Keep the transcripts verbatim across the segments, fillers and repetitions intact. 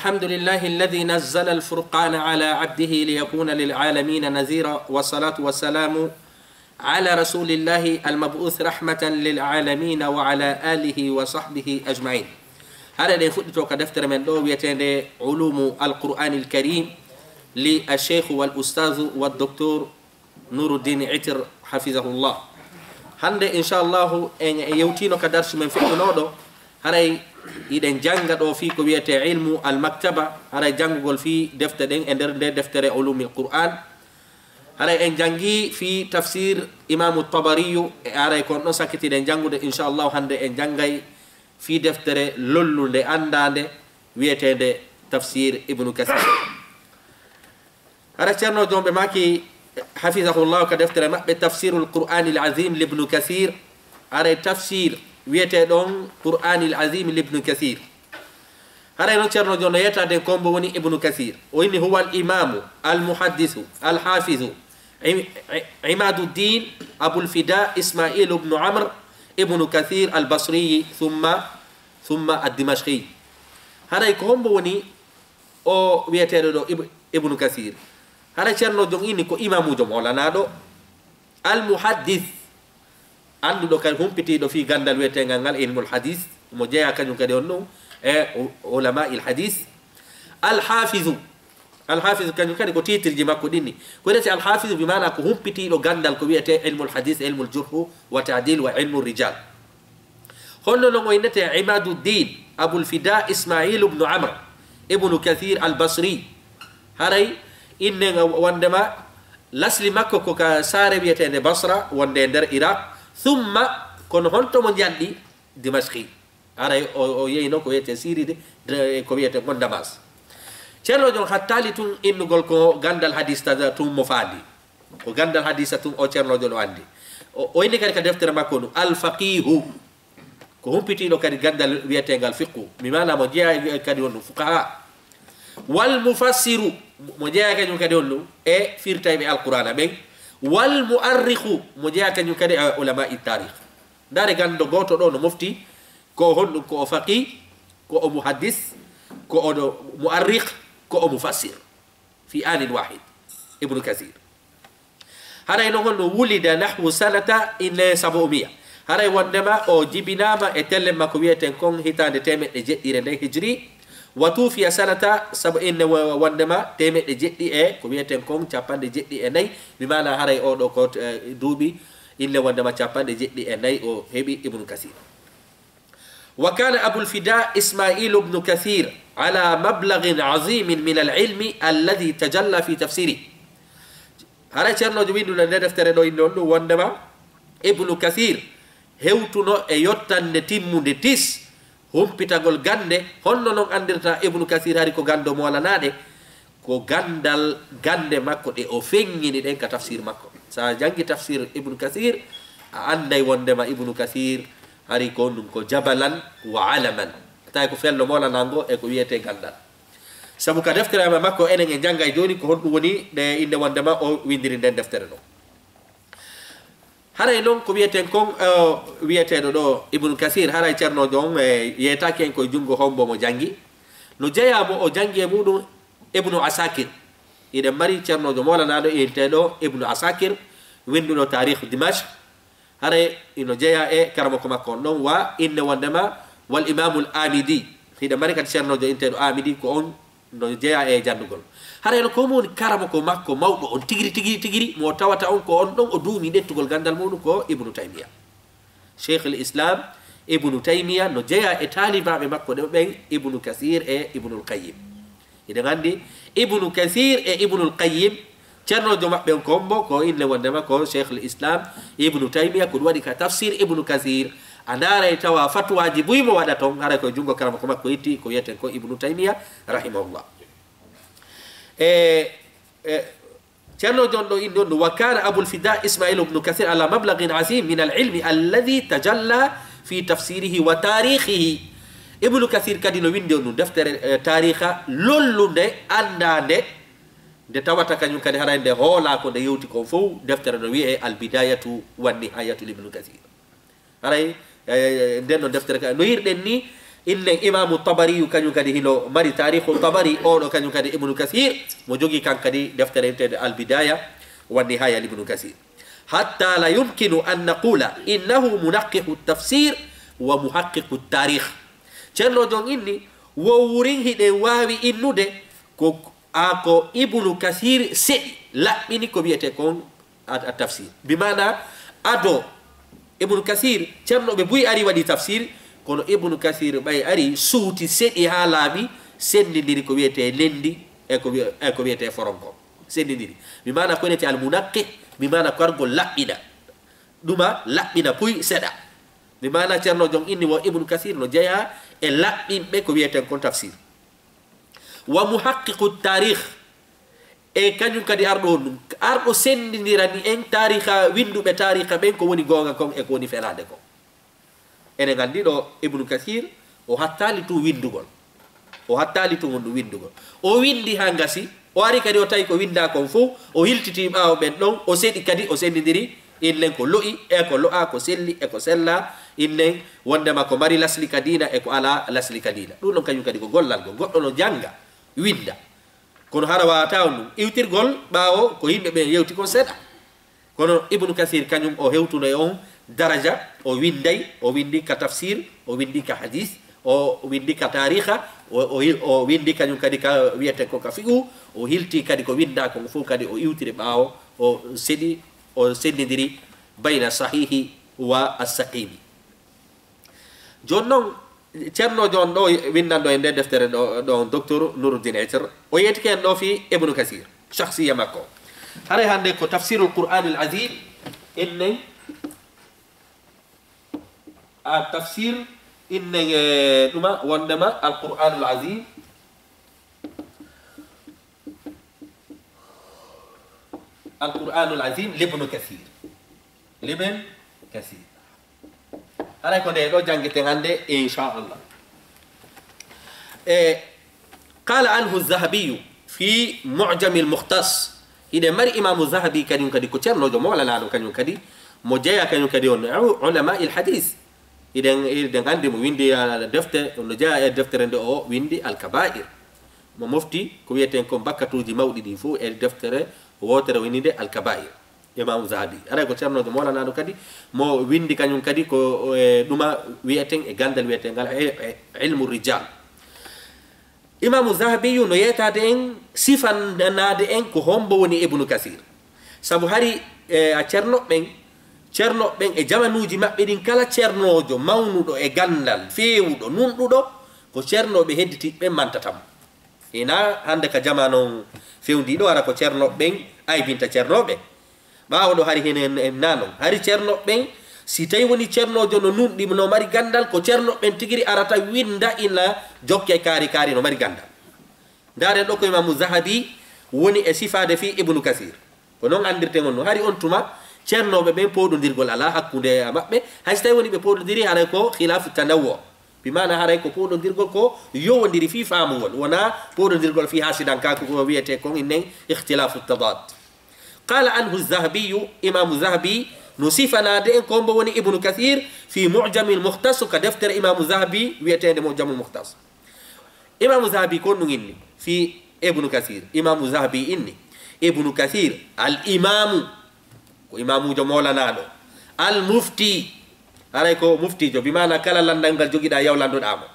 الحمد لله الذي نزل الفرقان على عبده ليكون للعالمين نذيرا، والصلاة والسلام على رسول الله المبعوث رحمة للعالمين وعلى آله وصحبه أجمعين. Hara eɗen fuɗɗito ka deftere men ɗo wiyeteende Ulumu Alqur'ani Alkarim li Alcheikh wal Ustadh wal Docteur Nuruddin Itir, hafizahullah. Hannde, inchallahu, en, en yewtiino ka darsu men feƴƴunooɗo, haray iɗen jannga ɗo fii ko wiyetee ilmu almaktaba, haray janngugol fii defte ɗen e nder nde deftere Ulumil Qur'an. Haray en janngi fii tafsir Imaamu Tabariyu, e haray ko on ɗon sakkitiɗen janngude, inchallahu, hannde en janngay fii deftere lollunde, anndaande, wiyeteende tafsir Ibnu Kasir. Hara Ceerno Joom ɓe maaki, hafizahullahu, ka deftere maɓɓe Tafsirul Qur'anil Azim Libnu Kasir, haray tafsir wiyetee ɗon Qur'anil Azim Libnu Kasir. Haray noon Ceerno Joom no yeetaaden ko hombo woni Ibnu Kasir. O inni: هو الإمام المحدث الحافظ عم-، عماد الدين أبو الفداء إسماعيل بن عمرو ابن كثير البصري ثم، ثم الدمشقي. Haray ko hombo woni o wiyeteeɗo ɗo Ib-, Ibnu Kasir? Hara Ceerno Joom inni ko imaamuujo moolanaaɗo, al muhaddis, annduɗo kadi humpitiiɗo fii ganndal wiyeteengal ngal ilmul hadis, mo jeyaa kañum kadi on ɗum e u-, ulama'il hadis. Al hafizu, al hafizu kañum kadi ko tiitirji makko ɗinni. Ko resi al hafizu bi maana ko humpitiiɗo ganndal ko wiyetee ilmul hadis, ilmul jurhu wa ta'dil wa ilmul rijal. Honno non o innetee Imaduddin Abul Fida Ismail ibnu Amr ibnu Kathir al Basri? Haray inne nga wondema lasli makko ko ka saare wiyeteende Basra, wonde e nder Iraq. Thumma, kono honto mo njanɗi? Dimashqi. Haray o, o yehi non ko wiyetee Siri de, de, ko wiyetee ngon Damas. Ceerno Joom hattaali tun innugol ko ganndal hadis ta-, tun mo faandi. Ko ganndal hadisa tun o ceernoojo no anndi. O, o inni kadi ka deftere makko ndu, Al Faqihu. Ko humpitiiɗo kadi ganndal wiyeteengal fiqhu. Mi maana mo jeyaa e kadi on ɗum fuqaha. Wal Mufassiru, mo jeyaa kadi on ɗum e firtayɓe Alqur'aana ɓen. Wal Mu'arrikhu, mo jeyaa kadi on kadi e ulama'i taarikh. Ndaare ganndo gooto ɗo no mofti ko honɗum, ko o faqih, ko o muhaddis, ko o ɗo mu'arrikh, ko o mufassir. Fi anin wahid, Ibnu Kasir. Haray non honno wulida nahwu sanata inne sab'umiya. Haray wondema o jibinaama e tellen makko wiyeten kon hitaande teemeɗɗe jeɗɗire nden hijri. Wa tuufiya sanata sab'in, wo-, wondema teemeɗɗe jeɗɗi e ko wiyeten kon capanɗe jeɗɗi e nayi. Mi maana haray o ɗo ko, eh, duuɓi inne wondema capanɗe jeɗɗi e nayi o heɓi Ibnu Kasir. وكان أبو الفداء إسماعيل بن كثير على مبلغ عظيم من العلم الذي تجلى في تفسيره. Haray ceernoojo winnduɗo nde deftere ɗo inde on ɗum wondema Ibnu Kasir hewtuno e yottande timmunde tis, humpitagol gannde, honno non anndirta Ibnu Kasir hari ko ganndo moolanaaɗe, ko ganndal, gannde makko ɗe o feŋŋini ɗen ka tafsir makko. Sa janngi tafsir Ibnu Kasir, a annday wondema Ibnu Kasir hari ko ɗum ko jabalan wa alaman. Tawi ko fello moolanango e ko wiyetee ganndal. Sabu ka deftere ama makko enen e janngay jooni ko honɗum woni ɗe innde wondema o winndiri nden deftere ɗo. Haray non ko wiyeten kon, eh, wiyeteeɗo ɗo Ibnu Kasir, haray ceernoojo on, eh, yeetaaki en koye junngo hombo mo janngi. No jeyaa mo o janngi e muɗum Ibnu Asakir. Hiɗen mari ceernoojo moolanaaɗo inneteeɗo Ibnu Asakir, winnduɗo Taarikh Dimashq. Haray ino jeyaa e karamoko makko on ɗon, wa inne wondema wal Imamul Amidi. Hiɗen mari kadi ceernoojo inneteeɗo Amidi, ko on no jeyaa e janndugol. Haray no ko mo woni karamoko makko mawɗo on tigiri, tigiri, tigiri, mo tawata on ko on ɗon o duumi ɗettugol ganndal muɗum ko Ibnu Taymiya. Cheikhul Islam Ibnu Taymiya no jeyaa e taalibaaɓe makko ɗo ɓen Ibnu Kasir e Ibnul Qayyim. Hiɗen anndi Ibnu Kasir e Ibnul Qayyim, ceernoojo maɓɓe on ko hombo, ko inne wondema ko Cheikhul Islam Ibnu Taymiya, ko ɗum waɗi ka tafsir Ibnu Kasir, a ndaaray tawa fatuwaaji buy mo waɗa ton, haray ko junngo karamoko makko itti, ko wiyeten ko Ibnu Taymiya, rahimahullah. E, e, ceernoojo on ɗo inde on ɗum, وكان أبو الفداء إسماعيل بن كثير على مبلغ عظيم من العلم الذي تجلى في تفسيره وتاريخه. Ibnu Kasir kadi no winndi on ɗum deftere, eh, taariikha lollunde, anndaande, nde tawata kañum kadi haray nde hoolaa ko nde yewti kon fow, deftere no wiyee Al Bidayatu wan Nihayatu li Ibnu Kasir. Haray, eh, nden ɗon deftere ka, no yirɗen ni, Innen Imaamu Tabariyu kañum kadi hino mari Taariikhu Tabari, oɗo kañum kadi Ibnu Kasiir, mo jogii kan kadi deftere wiyeteende Al Bidaaya wa Nihaaya Ibnu Kasiir. Hatta la yumkinu an naqula innahu munaqqiqu tafsir wa muhaqqiqu taarikh. Ceerno Jon inni, wo wurin hiɗen waawi innude ko, a ko Ibnu Kasiir seɗi, laɓɓini ko wiyetee kon a, a tafsir. Bi maana ado Ibnu Kasiir, ceernooɓe buy ari waɗi tafsir, kono Ibnu Kasiir ɓay ari suuti seɗi haa laaɓi, senndindiri ko wiyetee nenndi e ko wiye-, e ko wiyetee foronko. Senndindiri. Bi maana ko wiyetee al munaqqi, bi maana ko argol laɓɓina. Ɗuma laɓɓina puy seɗa. Bi maana Ceerno Jon inni wo Ibnu Kasiir no jeyaa e laɓɓinɓe ko wiyeten kon tafsir. Wa muhaqqiqu taarikh, e kañum kadi arɗo on ɗum. Arɗo senndindirani en taariikha, winnduɓe taariikha ɓen ko woni goonga kon e ko woni felaade kon. Enen anndi ɗo Ibnu Kasiir, o hattaali tun winndugol. O hattaali tun on ɗum winndugol. O winndi haa ngasi, o ari kadi o tawi ko winndaa kon fow, o hiltitii ɓaawo ɓen ɗon, o seɗi kadi, o senndindiri, innen ko lo'i, e ko lo'aa, ko selli, e ko sellaa, innen wonndema ko mari lasli ka diina, e ko alaa lasli ka diina. Ɗum ɗon kañum kadi ko gollal ngol. Goɗɗo no jannga, winnda. Kono hara waawataa on ɗum. Iwtirgol ɓaawo ko yimɓe ɓen yewti kon seeɗa. Kono Ibnu Kasiir kañum o hewtuno e on daraja, o winnday, o winndi ka tafsir, o winndi ka hadiis, o winndi ka taariikha, o, o, o winndi kañum kadi ka wiyetee ko ka fiqhu, o hilti kadi ko winndaa kon fow kadi o iwtiri ɓaawo, o seɗi, o senndindiri bayna sahiihi wa as-saqiimi. Jooni non, ceernoojo on ɗo winndanɗo e nde deftere ɗo, ɗo on, Docteur Nuruddin Etir, o yeetike en ɗo fii Ibnu Kasiir, shahsiya makko. Haray hannde ko Tafsirul Qur'anil Azim, innen, a tafsir, innen e ɗuma wonndema Al Qur'anul Azim, Al Qur'anul Azim, Libnu Kasiir. Libn Kasiir. Haray ko nde ɗo janngeten hannde, inchallah. E, qala anhu Zahabiyu fi Mu'jamil Mukhtas. Hiɗen mari Imaamu Zahabi kañum kadi ko ceernoojo mawlanaaɗo kañum kadi, mo jeyaa kañum kadi on u-, ulama'il hadis. Hiɗen, hiɗen anndi mo winndi, ah, defte, no jeyaa e deftere nde o winndi Al Kaba'ir. Mo mofti ko wiyeten kon bakkatuuji mawɗi ɗin fow e deftere wootere woni nde Al Kaba'ir. Imaamu Zahabi. Haray ko ceernoojo mawlanaaɗo kadi, mo winndi kañum kadi ko, e, ɗuma wiyeten e ganndal wiyeteengal e, e, ilmu rijal. Imaamu Zahabiyu no yeetaade en, sifanaade en ko hombo woni Ibnu Kasiir. Sabu hari, e, a ceernooɓe ɓen, ceernooɓe ɓen e jamanuuji maɓɓe ɗin, kala ceernoojo mawnuɗo e ganndal, feewuɗo, nunɗuɗo, ko ceernooɓe hedditiiɓe ɓen mantata mo. Hinaa hannde ka jamaanu on fewndiiɗo, hara ko ceernooɓe ɓen aybinta ceernooɓe. Ɓaawo ɗo hari heen en, en naa non. Hari ceernooɓe ɓen, si tawi woni ceernoojo no nunɗi, no mari ganndal, ko ceernooɓe ɓen tigiri arata winnda ina jokke kaari kaari no mari ganndal. Ndaaren ɗo ko Imaamu Zahabi woni e sifaade fii Ibnu Kasiir. Ko non anndirten on no. Hari on tuma, ceernooɓe ɓen pooɗondirgol alaa hakkunde e maɓɓe. Hay si tawi woni ɓe pooɗondiri, haray ko khilaafu tanawwu. Bi maana haray ko pooɗondirgol ko yowondiri fii faamugol. Wonaa pooɗondirgol fii haasidankaaku ko wiyetee kon innen ikhtilaafu tadaad. Qala anhu Zahabiyu, Imaamu Zahabi no sifanaade en ko hombo woni Ibnu Kasiir fii Mu'jamil Mukhtas, ka deftere Imaamu Zahabi wiyeteende Mu'jamul Mukhtas. Imaamu Zahabi ko honɗum inni fii Ibnu Kasiir? Imaamu Zahabi inni, Ibnu Kasiir, al imaamu, ko imaamuujo mawlanaaɗo, al mufti, haray ko muftiijo, bi maana kala lanndal ngal jogiɗaa yaw lanndoɗaa mo,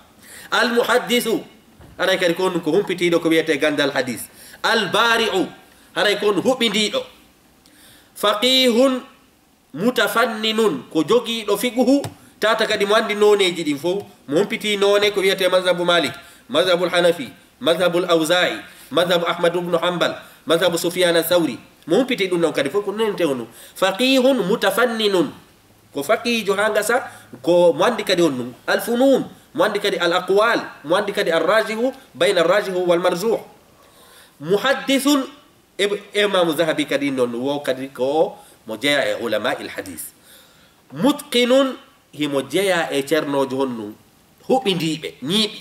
al muhaddisu, haray kadi ko honɗum? Ko humpitiiɗo ko wiyetee ganndal hadiis, al baari'u, haray ko honɗum? Huɓindiiɗo, faqihun, mutafanninun, ko jogiiɗo fiqhu, tata kadi mo anndi nooneeji ɗin fow, mo humpitii noone ko wiyetee mazhabu Malik, mazhabul Hanafi, mazhabul Awza'i, mazhabu Ahmad ibn Hanbal, mazhabu Sufyan Thawri, mo humpitii ɗum ɗon kadi fow ko nente on. Faqihun mutafanninun, ko faqiijo haa ngasa, ko mo anndi kadi on ɗum. Al funun, mo anndi kadi al aqwal, mo anndi kadi al rajihu, bayna al rajihu wal marjuh. Muhaddisun, Ib-, Imaamu Zahabi kadi non wo kadi ko mo jeyaa e ulama il hadis. Mutqinun, himo jeyaa e ceernoojo honɗum, huɓindiiɓe, ñiiɓi.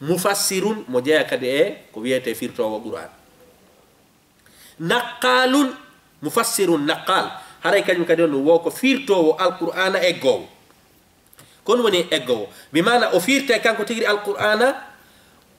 Mufassirun, mo jeyaa kadi e ko wiyetee firtoowo Qur'aan. Naqqaalun, mufassirun naqqaal. Haray kañum kadi on wo ko firtoowo Alqur'aana eggoowo. Ko ɗum woni eggowo. Bi maana o firta kanko tigi Alqur'aana,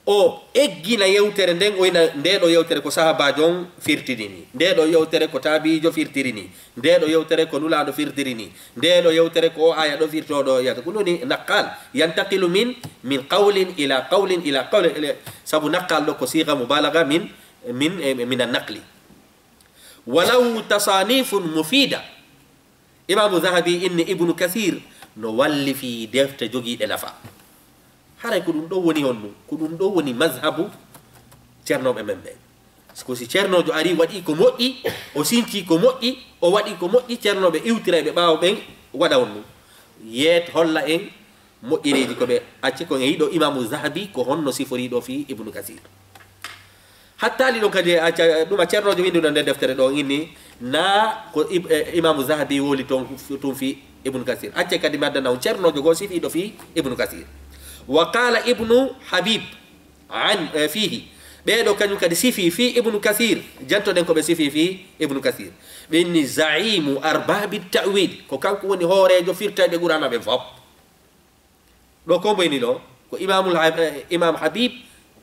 o eggina yewtere nden, o wiya nde ɗo yewtere ko sahaabaajo on firtiri ni, nde ɗo yewtere ko taabi'iijo firtiri ni, nde ɗo yewtere ko Nulaaɗo firtiri ni, nde ɗo yewtere ko o aaya ɗo firti, o ɗo yata. Ko ɗum woni naqqal. Yantaqilu min, min qawlin ila qawlin ila qawlin, ila, sabu naqqal ɗo ko siiga mubaalaga min, min, eh, min an-naqli. Wa lahu tasanifun mufida. Imaamu Zahabi inni Ibnu Kasir no wallifi defte jogiiɗe nafa. Haray ko ɗum ɗo woni honɗum? Ko ɗum ɗo woni mazhabu cernooɓe men ɓen. Ko si cernoojo ari waɗi ko moƴƴi, o sinci ko moƴƴi, o waɗi ko moƴƴi, cernooɓe iwtirayɓe ɓaawo ɓen waɗa honɗum? Yeet holla en moƴƴereeji ko ɓe acci. Ko en yiɗo Imaamu Zahabi ko honno sifori ɗo fii Ibnu Kasir. Hattaali ɗon kadi, acca ɗum a cernoojo winduɗo nder deftere ɗo inni, na ko Ib-, eh, Imaamu Zahabi woli ton, tun fii Ibnu Kasir. Acce kadi mi addana on cernoojo goo sifiiɗo fii Ibnu Kasir. Wa qala Ibnu Habib an, eh, fihi. Ɓeeɗo kañum kadi sifi fii Ibnu Kasir. Jantoɗen ko ɓe sifi fii Ibnu Kasir. Ɓe inni zaimu arbabi ta'wil. Ko kanko woni hooreejo firtayɓe Qur'aana ɓen fof. Ɗo ko mbo ini ɗo, ko Imaamul Hab-, eh, Imaam Habib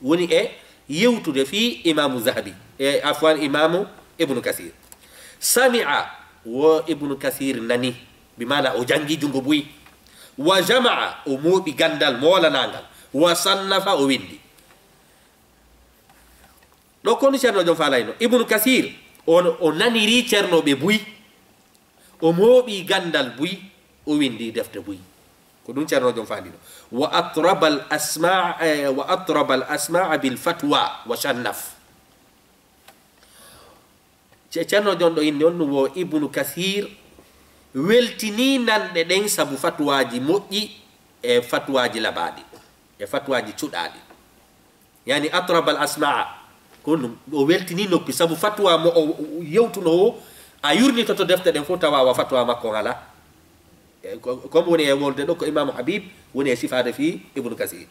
woni e yewtude fii Imaamu Zahabi, e, afwan, Imaamu Ibnu Kasir. Sami'a, wo Ibnu Kasir nani, bi maana o janngi junngo buy. Wa jama'a, o mooɓi ganndal moolanaangal. Wa sannafa, o winndi. Ɗo ko no Ceerno Joom faalayno. Ibnu Kasir, o, o naniri ceernooɓe buy. O mooɓi ganndal buy, o winndi defte buy. Ko ɗum Ceerno Joom faalino. Wa atrabal asmaa, eh, wa atrabal asmaa bil fatwa wa shannaf. Ce-, Ceerno Joom ɗo inni on wo Ibnu Kasir weltini nanɗe ɗen sabu fatwaaji moƴƴi e fatwaaji labaaɗi e fatwaaji cuɗaaɗi. Yani atrabal asmaa. Ko ɗum, o weltini noppi sabu fatwa mo o, o yewtuno o, a yurnitoto defte ɗen fof tawa wa fatwa makko on alaa. E ko, ko mo woni e wolde ɗo ko Imaamu Habib woni e sifaade fii Ibnu Kasir.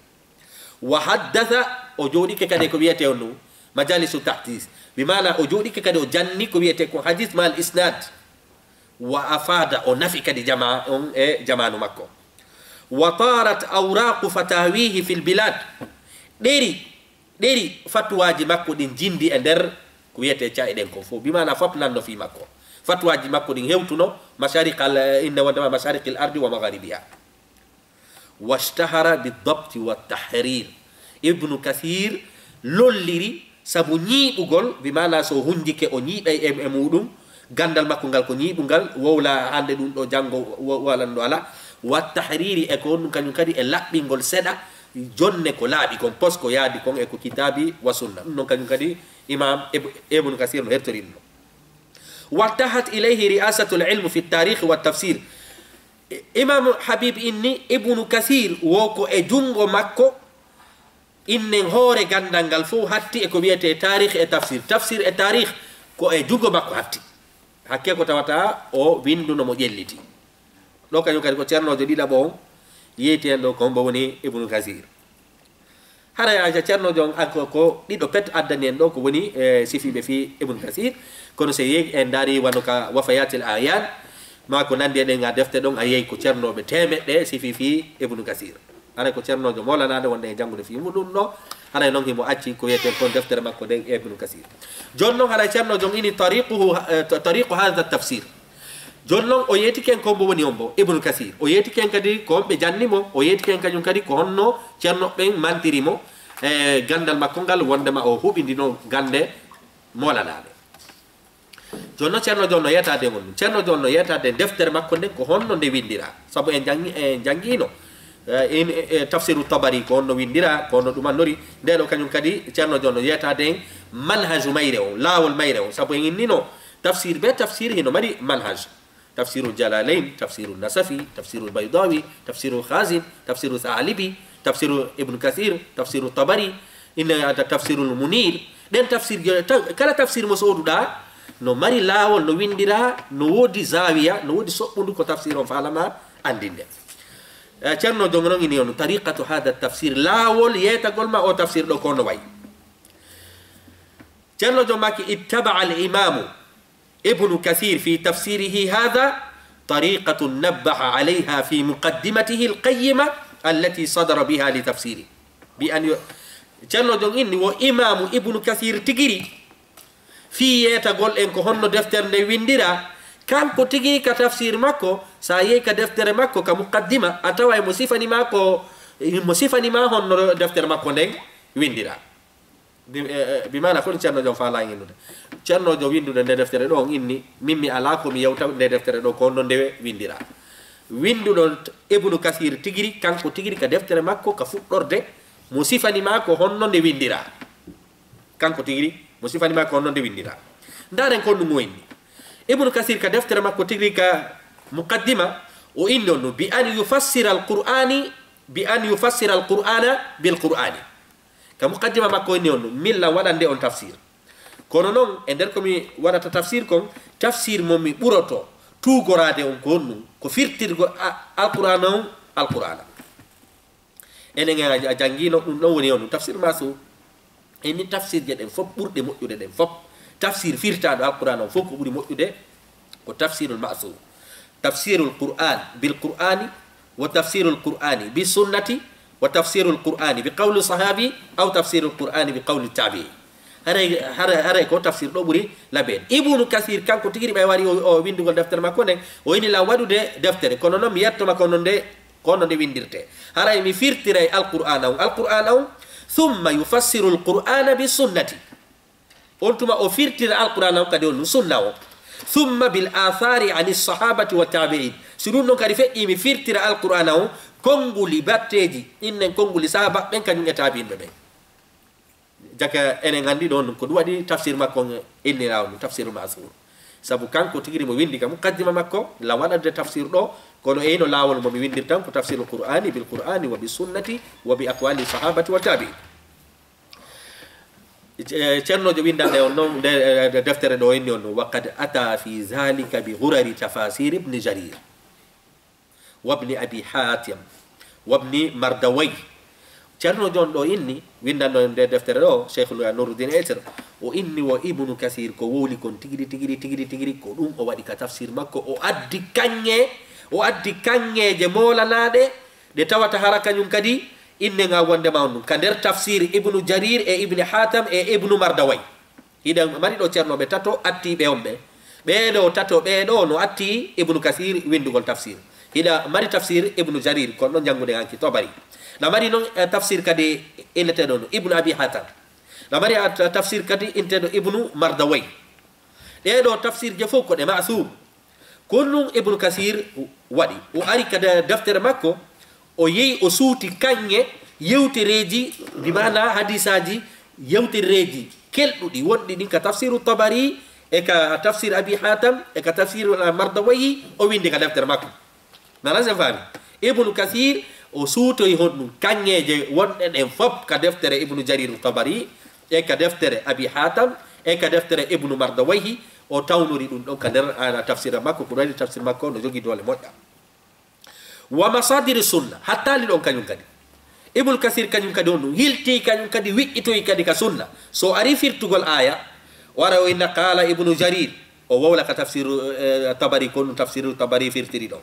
Wa haddatha, o jooɗike kadi ko wiyetee on ɗum, majalisu tahdis. Bi maana o jooɗike kadi o janni ko wiyetee ko hadis mal isnad. Wa afada, o nafi kadi jama on e jamaanu makko. Wa tarat awraqu fatawihi fil bilad. Ɗeri, ɗeri fatuwaaji makko ɗin jindi e nder ko wiyetee ca'e ɗen ko fof. Bi maana fof nanno fii makko. Fatuwaaji makko ɗin hewtuno mashariq al, inna wondema mashariqil ardi wa magharibiha. Washtahara bidabti wa tahrir. Ibnu Kasir lolliri sabu ñiiɓugol, bi maana so hunjike o ñiiɓay e, e muɗum, ganndal makko ngal ko ñiiɓungal, wowla hannde ɗum ɗo, janngo wo-, walan ɗo alaa. Wa tahriri, e ko ɗum kañum kadi e laɓɓingol seɗa, jonne ko laaɓi kon, pos ko yaadi kon e ko kitaabi wa sunna. Ɗum noon kañum kadi Imaam Ib-, Ibnu Kasir no hertorinno. Wattahat ilayhi ri'asatul ilm fi tarikh wa tafsir. Imam Habib inni Ibnu Kasir wo ko e junngo makko innen hoore ganndal ngal fof hatti e ko wiyetee taarih e tafsir. Tafsir e taarih ko e junngo makko hatti. Hakkee ko tawata o winnduno mo ƴelliti. Ɗo kañum kadi ko ceernoojo ɗiɗaɓo on yeyti en ɗo, ko hombo woni Ibnu Kasir. Haray a Ceerno Joom, a ko, ko ɗiɗo pet addani en ɗo, ko woni, e, sifiiɓe fii Ibnu Kasir. Kono so yehi en ndaari wano ka Wafayatil Ayaan, maa ko nanndi e ɗen ŋa defte ɗon, a yehi ko ceernooɓe teemeɗɗe sifi fii Ibnu Kasir. Haray ko ceernoojo moolanaaɗo wonde e janngude fii muɗum ɗo. Haray noon himo acci ko wiyetee kon deftere makko nden Ibnu Kasir. Jooni noon haray Ceerno Joom ini tariquhu, e, ta-, tariqu haadha tafsir. Jooni noon o yeetike en ko mbo woni on mbo, Ibnu Kasir. O yeetike en kadi ko honɓe janni mo, o yeetike en kañum kadi ko honno ceerno ɓen mantiri mo, e ganndal makko ngal, wonndema o huɓindino gannde moolanaaɗe. Jooni noon ceerno Joom no yeetaade e on ɗum. Ceerno Joom no yeetaade e deftere makko nden ko honno nde winndiraa. Sabu en janngi-, en janngiino, e, in, e, e tafsiru Tabari ko honno winndiraa, ko honno ɗum annori. Nde ɗo kañum kadi ceerno Joom no yeetaade en manhaju mayre on, laawol mayre on. Sabu en innino tafsir be tafsir hino mari manhaj. Tafsirul Jalalayn, Tafsirul Nasafi, Tafsirul Baydawi, Tafsirul Khazin, Tafsirul Thalibi, Tafsirul Ibn Kathir, Tafsirul Tabari, inna ata Tafsirul Munir. Ɗen tafsir je-, ta-, kala tafsir mo sooduɗaa, no mari laawol, no winndiraa, no woodi zaawiya, no woodi soɓɓundu ko tafsir on faalama anndinde. Eh, Ceerno Joom noon ini on, tariqatu hada tafsir, laawol yeetagol ma o tafsir ɗo ko no wayi. Ceerno Joom maaki, ittaba al imamu Ibnu Kathir fi tafsirihi hadha طريقة نبه عليها في مقدمته القيمة التي صدر بها لتفسيره. بأن ي-، Ceerno Jon inni wo Imaamu Ibnu Kasiir tigiri fii yeetagol en ko honno deftere nde winndira. Kanko tigi ka tafsir makko, so a yehi ka deftere makko ka muqaddima, a taway mo sifani ma ko, mo sifani ma honno deftere makko nden winndira. Bi, e, e, bi maana ko ɗum Ceerno Jon faalaa innude. Ceerno Jon winndude nde deftere ɗo, on inni, min mi alaa ko mi yewta nde deftere ɗo, ko honno nde winndiraa. Winnduɗo t-, Ibnu Kasiir tigiri, kanko tigiri ka deftere makko, ka fuɗɗorde, mo sifani ma ko honno nde winndiraa. Kanko tigiri, mo sifani ma ko honno nde winndiraa. Ndaaren ko ɗum o inni. Ibnu Kasiir ka deftere makko tigiri ka muqaddima, o inni on ɗum, bi an yufassira al-Qur'ani, bi an yufassira al-Qur'ana bil Qur'ani. Ka muqaddima makko inni on, min lan waɗande on tafsir. Kono non, e nder ko mi waɗata tafsir kon, tafsir mo mi ɓuroto tuugoraade on ko honɗum, ko firtirgo a-, Alqur'aana on, Alqur'aana. Enen a, a janngino ɗum ɗon woni on, tafsir masu. E ni tafsirje ɗen fof ɓurɗe moƴƴude ɗen fof, tafsir firtaaɗo Alqur'aana on fof ko ɓuri moƴƴude ko tafsirul ma'sur. Tafsirul Qur'an bil Qur'ani, wa tafsirul Qur'ani bi sunnati, wa tafsirul Qur'ani bi qawli sahabi, aw tafsirul Qur'ani bi qawli tabi'i. Haray, haray, haray ko tafsir ɗo ɓuri labeede. Ibnu Kasir kanko tigi ɓay wari o, o winndugol deftere makko nden, o ini lan waɗude deftere, kono non mi yetto makko non nde, ko non nde winndirte. Haray mi firtiray Alqur'aana on, Alqur'aana on, summa yufassiru Alqur'aana bi sunnati. On tuma o firtira Alqur'aana on kadi on ɗum sunna o. Summa bil athari ani sahabati wa tabi'in. Si ɗum ɗon kadi feƴƴi mi firtira Alqur'aana on, konnguli batteeji, innen konnguli sahaba ɓen kañum e tabi'inɓe ɓen. Jaka enen anndi ɗon ko ɗum waɗi tafsir makko on innira on tafsirul ma'sur. Sabu kanko tigi mo winndi ka muqaddima makko, la waɗande tafsir ɗo, kono e ino laawol mo mi winndirtan ko tafsirul Qur'ani bil Qur'ani wa bi sunnati wa bi aqwali sahabati wa tabi'in. E, Ceerno Jon winndanɗe on non, nde, e, nde deftere ɗo inni on non, wa qad ata fi zalika bi ghurari tafasir Ibn Jarir, wa Ibn Abi Hatim, wa Ibn Mardawayh. Ceerno Jon ɗo inni, winndanɗo nde deftere ɗo, Cheikhul Nuruddin et cetera, o inni wo Ibnu Kasir ko wowli kon tigiri, tigiri, tigiri, tigiri, ko ɗum o waɗi ka tafsir makko, o addi kaŋŋe, o addi kaŋŋeeje moolanaaɗe, ɗe tawata hara kañum kadi, innen a wonde ma on ɗum. Ka nder tafsir Ibnu Jarir e Ibni Hatam e Ibnu Mardawayh. Hiɗa mari ɗo ceernooɓe tato attiiɓe on ɓe. Ɓee ɗo tato, ɓee ɗo no atti Ibnu Kasir winndugol tafsir. Hiɗa mari tafsir Ibnu Jarir, kon ɗon janngude hanki Tabari. Ɗa mari non, eh, tafsir kadi inneteeɗo no Ibnu Abi Hatam. Ɗa mari a, ta-, tafsir kadi inneteeɗo Ibnu Mardawayh. Ɗee ɗo tafsirje fof ko ɗe ma'sur. Ko ɗum Ibnu Kasir waɗi. O ari ka de-, deftere makko, o yehi o suuti kaŋŋe yewtereeji, bi maana hadiisaaji, yewtereeji kelɗuɗi wonɗi ɗin ka tafsiru Tabari, e ka tafsir Abi Hatam, e ka tafsiru, eh, Mardawayhi, o winndi ka deftere makko. Nana sen faami? Ibnu Kasir, o suutoyi honɗum kaŋŋeeje wonɗe ɗen fof ka deftere Ibnu Jarir Tabari, e ka deftere Abi Hatam, e ka deftere Ibnu Mardawayhi, o tawnori ɗum ɗon ka nder, ah, tafsira makko, ko waɗi tafsir makko no jogii doole moƴƴa. Wa masadiri sunna, hattaali ɗon kañum kadi. Ibnu Kasir kañum kadi on ɗum hilti, kañum kadi wiƴƴitoyi kadi ka sunna. So ari firtugol aaya, o ara o inna qaala Ibnu Jarir, o wowla ka tafsiru, eh, Tabari, ko ɗum tafsiru Tabari firtiri ɗon.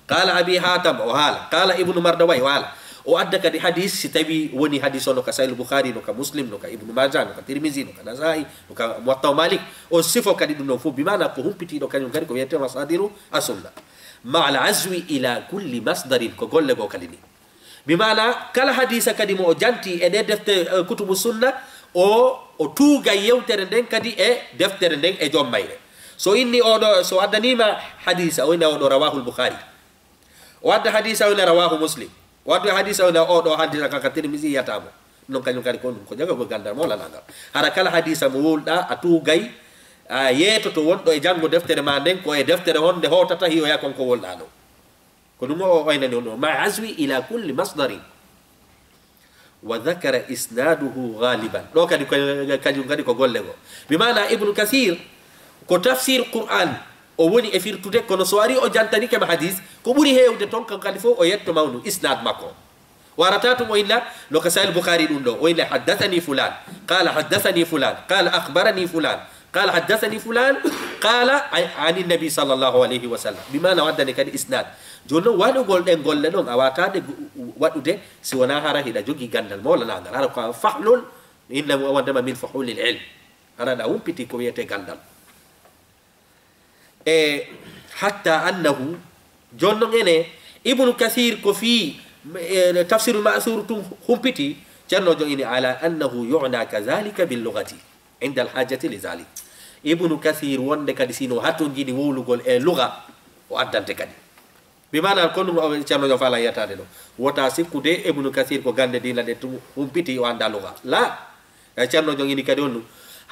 Qaala Abi Hatam, o haala. Qaala Ibnu Mardawayh, o haala. O adda kadi hadis, si tawi woni hadis o no ka Sahih Bukhari, no ka Muslim, no ka Ibnu Majah, no ka Tirmizi, no ka Nasa'i, no ka Muwatta Malik. O sifo kadi ɗum ɗon fof, bi maana ko humpitiiɗo kañum kadi ko wiyetee masadiru as-sunna. Ma al azwi ila kulli masdarin, ko golle goo kadi ni. Bi maana kala hadisa kadi mo o janti e ɗe defte, eh, kutubu sunna, o, o tuuga yewtere nden kadi e deftere nden e joom mayre. So inni oɗo, so addaniima hadisa, o ina oɗo rawahul Bukhari. O adda hadisa, o ina rawahu Muslim. O adda hadisa, o ina oɗo hadisa kan ka Tirmisi yiyata mo. Non kañum kadi ko ɗum ko jagagol gandal mo lanangal. Hara kala hadisa mo wowluɗa, a tuugay, a yeetoto wonɗo e janngo deftere ma nden, ko e deftere honde hootata hiyoya kon ko wowluɗa ɗo. Ko ɗum o, o aynani on ɗo. Ma azwi ila kulli masdarin. Wa dhakara isnaduhu ghaliban. Ɗo kadi ko, kañum kadi ko golle goo. Bi maana Ibnu Kasir ko tafsir Qur'an o woni e firtude, kono so ari o jantanike ma hadis, ko ɓuri heewde ton kan kadi fof o yetto mawnu isnad makko. O arata tun o inna, no ka Sahih Bukhari ɗum ɗo, o inna haddathani fulan, qala haddathani fulan, qala akhbarani fulan, qala haddathani fulan, Qala, ay, ani nabi sallallahu alayhi wa sallam. Bi maana o addani kadi isnad. Jooni noon waɗugol ɗen golle ɗon a waataade gu-, waɗude si wonaa hara hiɗa jogii ganndal mawlanaangal. Hara ko a fahlun, inna wondema min fuhulil ilm. Hara ɗa humpiti ko wiyetee ganndal. E hatta annahu, jooni noon ene, Ibnu Kasir ko fii, e, Tafsirul Ma'sur tun humpiti, Ceerno joom ini ala annahu yu'na kadhalika bil lughati. Inda al-hajati li zalik. Ibnu Kasir wonde kadi sino hatonjini wowlugol e luga o addante kadi. Bi maana ko ɗum o Ceerno Joom Faala yiyataade ɗo. Wota sikkude Ibnu Kasir ko gannde diina ɗe tun humpiti o annda luga. La. E Ceerno Joom ini kadi on ɗum.